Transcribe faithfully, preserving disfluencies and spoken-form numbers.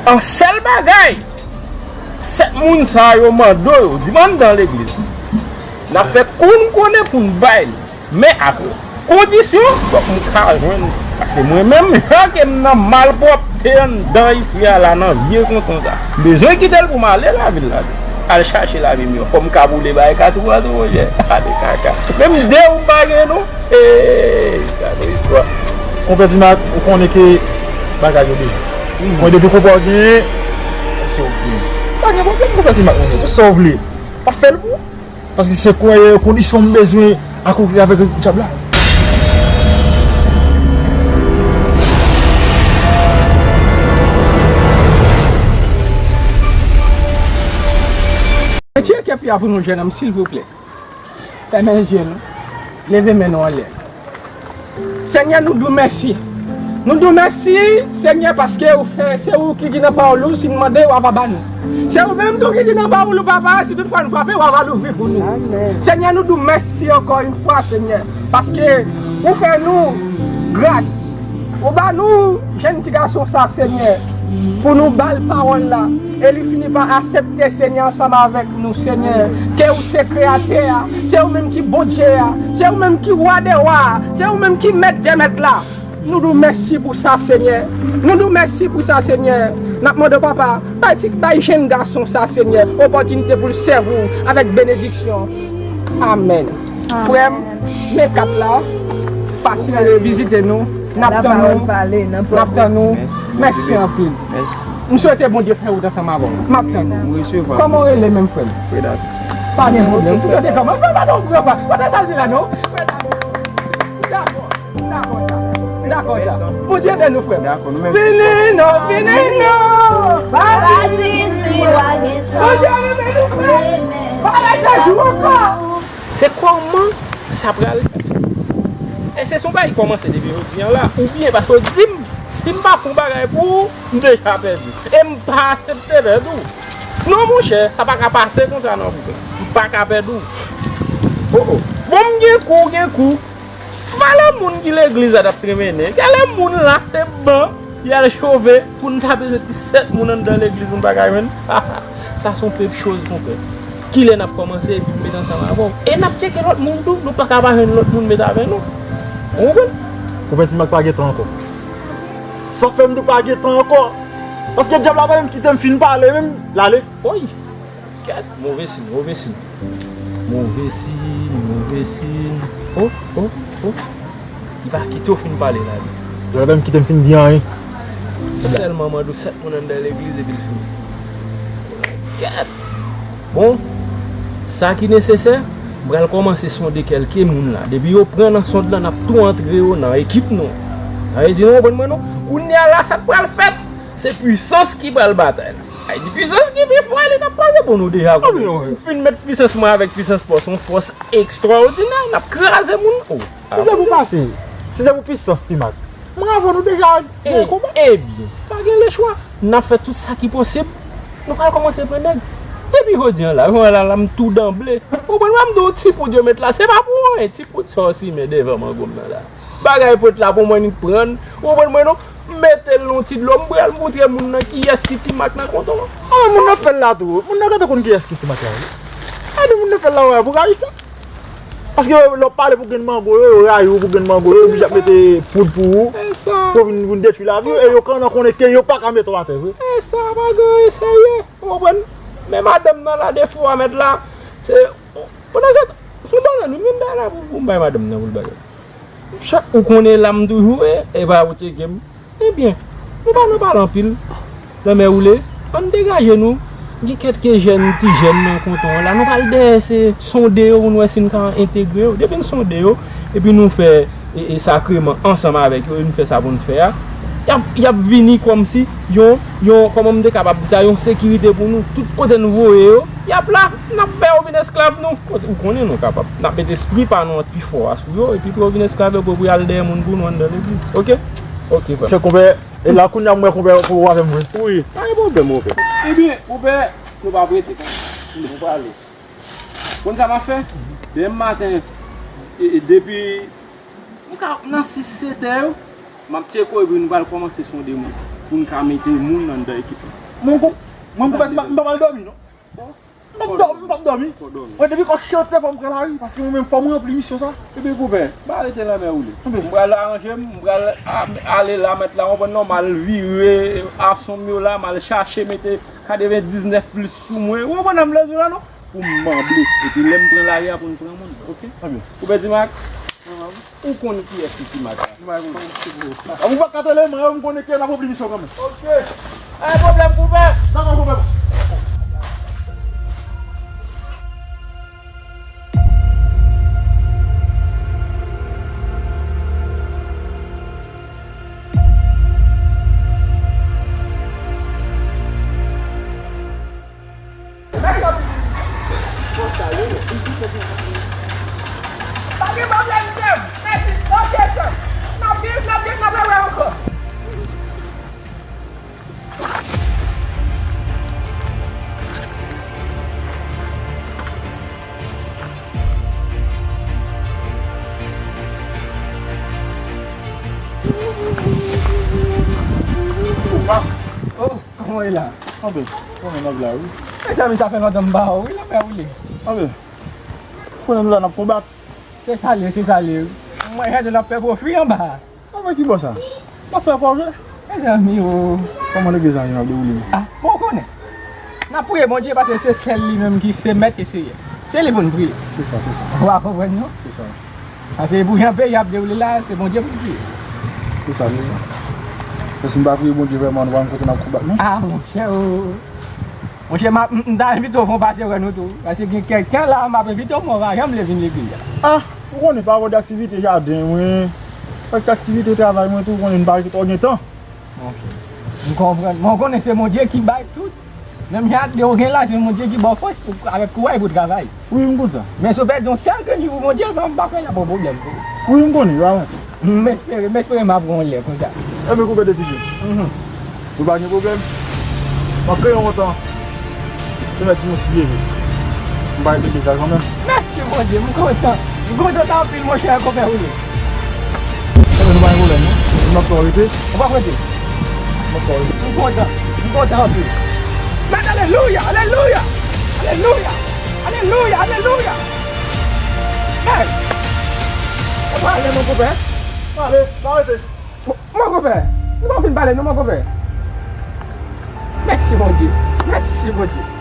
Yon sèl bagay, sèt moun sa yo mande w, di m anndan legliz. N ap fè kou n konnen pou n bay li. Men ak kondisyon, fòk m ka jwenn. Paske mwen menm, jan ke m nan malpwòpte anndan isi a la, nan vye konton sa, m bezwen kite l pou m ale lavil la. Al chache lavi m yo. Fò m kaboule bay katouwazou, monchè. Ale kaka. Menm de ou m pa gen non. Eey, gade istwa. Konpè Timak, ou konnen ke bagay yo deja. Mwen depi konpè w genyen, se ou k genyen. Pa gen pwoblèm, Konpè Timak, mwen tout sa w vle. Pa fè l pou ou. Paske se kwè kondisyon m bezwen akoupli avèk dyab la. Retire kèp la pou nou, jennonm, silvouplè. Fèmen je nou. Leve men nou anlè. Senyè, nou di w mèsi. Nou di w mèsi, Senyè, paske ou fè, se ou ki di nan pawòl ou, si n mande, w ava ba nou. Se ou menm tou ki di nan pawòl ou, papa, si tout fwa n frape, w ava louvri pou nou. Amèn. Senyè, nou di w mèsi ankò yon fwa, Senyè, paske ou fè nou gras. Ou ba nou jèn ti gason sa, Senyè, pou nou ba l pawòl la. E li fini pa aksepte, Senyè, ansanm avèk nou, Senyè, ke ou se Kreyatè a, se ou menm ki Bondye a, se ou menm ki Wa dè wa a, se ou menm ki Mèt dè mèt la. Nou di w mèsi pou sa, Senyè. Nou di w mèsi pou sa, Senyè. N ap mande w, papa, bay ti, bay jèn gason sa, Senyè, opòtinite pou l sèvi w avèk benediksyon. Amèn. Frè m, men kat la, pase vizite nou. N ap tann ou. N ap tann ou. Mèsi anpil. M swete Bondye fè wout ansanm avè w. M ap tann ou. Kòman w rele menm, frè m? Freda Piti. Pa gen pwoblèm. Ou tande kòman? Frè, pa non, frè, pa. Pa ta salve la, non. Freda Piti. Dakò. Dakò sa. Dakò sa. Bondye beni w, frè m. Dakò, nou menm. Vini non, vini non. Paradis li a gentan. Bondye beni w, frè m. Amen. Bagay nan jou ankò. Se kòman sa pral fèt? Èske se yon bagay ki kòmanse depi jodi a la? Oubyen paske w di m, si m pa fè yon bagay pou ou, m deja pèdi. E m pa aksepte pèdi w. Non, monchè, sa pa ka pase konsa non, frè. M pa ka pèdi w. Oh, oh. Bon, m gen kou, w gen kou. Valè moun ki legliz la t ap trenmennen. Gade moun la, se ban. Y al chove pou n ta bezwen ti sèt moun anndan legliz, moun pa ka jwenn. Sa se yon pep choz, konpè. Kilè n ap kòmanse epi m met ansanm avè w? E n ap tcheke lòt moun tou, nou pa ka pa jwenn lòt moun met avè nou. Ou konprann? Konpè Timak pa gen tan ankò. Sa fè m tou pa gen tan ankò. Paske dyab la pa menm kite m fin pale, menm l ale. Oy! Kèt, move siy, move siy. Move siy, move siy. Oh, oh, oh. Li pa kite w fin pale la, li. Yo pa menm kite m fin di anyen. Sèlman mande w sèt moun anndan legliz epi l fini. Kèt. Bon, sa ki nesesè, m pral kòmanse sonde kèlke moun la. Depi yo pran nan sond lan, n ap tou antre yo nan ekip nou. Sa vle di nou konprann mwen non? Kounye a la, sa k pral fèt, se pwisans ki pral batay la. Ay, di pwisans ki pi fò, li t ap pase pou nou deja. Anben, wi. M fin met pwisans mwen avèk pwisans pòs, yon fòs ekstraòdinè, n ap kraze moun. Oh, si se pou pase, si se pou pwisans Timak, m avè nou deja. E, ebyen, pa gen lechwa. N ap fè tout sa ki posib. Nou pral kòmanse pran nèg. Depi jodi a la, jodi a la, m tou danble. Ou konprann, m di w ti poud yo met la, se pa pou anyen, ti poud sa w simen devan mango m nan la. Bagay pou t la pou mwen, ni pran. Ou konprann mwen non? M mete l nan ti dlo, m pral moutre moun nan kiyès ki Timak nan konton an. Ah, moun nan fè l la tou. Moun nan gentan konn kiyès ki Timak la, wi. Ah, di moun nan fè l la, wè, pou rayi sa. Paske lè w pale pou grenn mango yo, yo rayi w pou grenn mango yo, yo oblije ap mete poud pou ou, pou vin, vin detwi lavi w, e yo kanmenm konnen ke yo pa ka mete w atè vre. E sa, pa gen anyen serye, ou konprann? Men madanm nan la, defo a mèt la, se, pandan se tan, se yon bannan nou vin bay la pou, pou m bay madanm nan pou l bay. Chak ou konnen la m toujou ye, e pa ou tcheke m. Ebyen, nou pa nan pale anpil. Lanmè woule, ann degaje nou. Gen kèlke jèn, ti jèn nan konton an la. Nou pral dèyè se sonde yo pou n wè si n ka entegre yo. Depi n sonde yo, epi nou fè e, e sakreman ansanm avèk yo, e nou fè sa pou n fè a, y ap, y ap vini kòmsi yon, yon, kòman m te kapab di sa, yon sekirite pou nou. Tout kote n voye yo, y ap la, n ap fè yo vin esklav nou. Kote, ou konnen nou kapab. N ap met espri pa nou an pi fò a sou yo, epi pou yo vin esklav yo, pou yo al dèyè moun pou nou anndan legliz. Oke? Oke, frè m. Chè konpè, e la kounye a m wè konpè pou w avè m vre. Wi. Pa gen pwoblèm, monpè. Ebyen, monpè, nou p ap rete konsa. Nou prale. Konn sa m ap fè? Demen maten, e, e, depi, m ka, nan sis, sèt è yo, m ap tcheke w epi nou pral kòmanse sonde moun. pou n ka mete moun anndan ekip la. Mwen, mwen, mwen, m pa pral dòmi, non. M p ap dò-, m p ap dòmi. Mwen, depi kòk chante, fò m pran lari, paske mwen menm, fò m ranpli misyon sa. Ebyen, konpè, m pa rete nan men woule. M pral aranje m, m pral a-, ale la, mèt la, w konprann non, m al vire asonm yo la, m al chache mete katrevendiznèf plis sou mwen. Ou konprann sa m vle di w la, non? Pou m manble. Epi lè m pran lari a pou n pran moun, oke? Konpè Dimak, ou konn kiyès ki Dimak la? Ou pa ka tande mwen, m konnen ke n ap ranpli misyon kanmenm. Oke. Pa gen pwoblèm, konpè. Dakò, konpè. Pa gen pwoblèm, sè m. Mèsi. Oke, sè m. N ap viv, n ap viv, n ap rewè ankò. Ou pas? Oh, kòman w ye la? Anben, kòman nèg la, wi? Mezanmi, sa fè lontan m pa wè w, wi, lanmè woule. Anben, konnen nou la n ap konbat. Se sa l ye, se sa l ye, wi. Mwen, Jandèl ap fè pwofi anba a. Anba ki bò sa? M ap fè kòve. Mezanmi o. Kòman legliz la ap dewoule? Ah, bon, ou konnen. N ap priye Bondye paske se sèl li menm ki se mèt e seyè. Se li pou n priye. Se sa, se sa. Ou pa konprann, non? Se sa. Paske pou jan peyi ap dewoule la, se Bondye pou n priye. Se sa, se sa. Paske si n pa priye Bondye vrèman, nou pa konn kote n ap konbat, non? Ah, monchè o. Monchè, m ap, m, m ta envite w fè yon pase wè nou tou. Paske gen kèk tan la, m ap envite w, men w pa janm vle vin legliz la. Ah, ou konnen pa wè de aktivite jaden mwen, kèk aktivite travay mwen tou, ou konnen m pa twò gen tan. Monchè, m konprann. Men w konnen se Bondye ki bay tout. Menm jan ak de ou gen la, se Bondye ki ba w fòs pou, avèk kouraj pou w travay. Wi, m konn sa. Men si w pèdi yon sèl grenn jou pou Bondye, m pa kwè y ap yon pwoblèm pou ou. Wi, m konnen, yo avanse. M espere, m espere m ap wè w lè konsa. Enben, konpè Dezirye. Mhm. Nou pa gen pwoblèm. M ap kreye yon tan. Se mèt di yon ti leve. M pa rete bizay kanmenm. Mèsi Bondye, m kontan. M kontan sa anpil, monchè, konpè Willy. Enben, nou pa gen pwoblèm, non. M ap fè w rete. Ou p ap rete? M ap fè w rete. M kontan. M kontan anpil. Mèt, alelouya, alelouya. Alelouya. Alelouya, alelouya. Hey! Ou prale, mon konpè? Prale, pa rete. Mon, mon konpè, nou pa fin pale, non, mon konpè. Mèsi, Bondye. Mèsi, Bondye.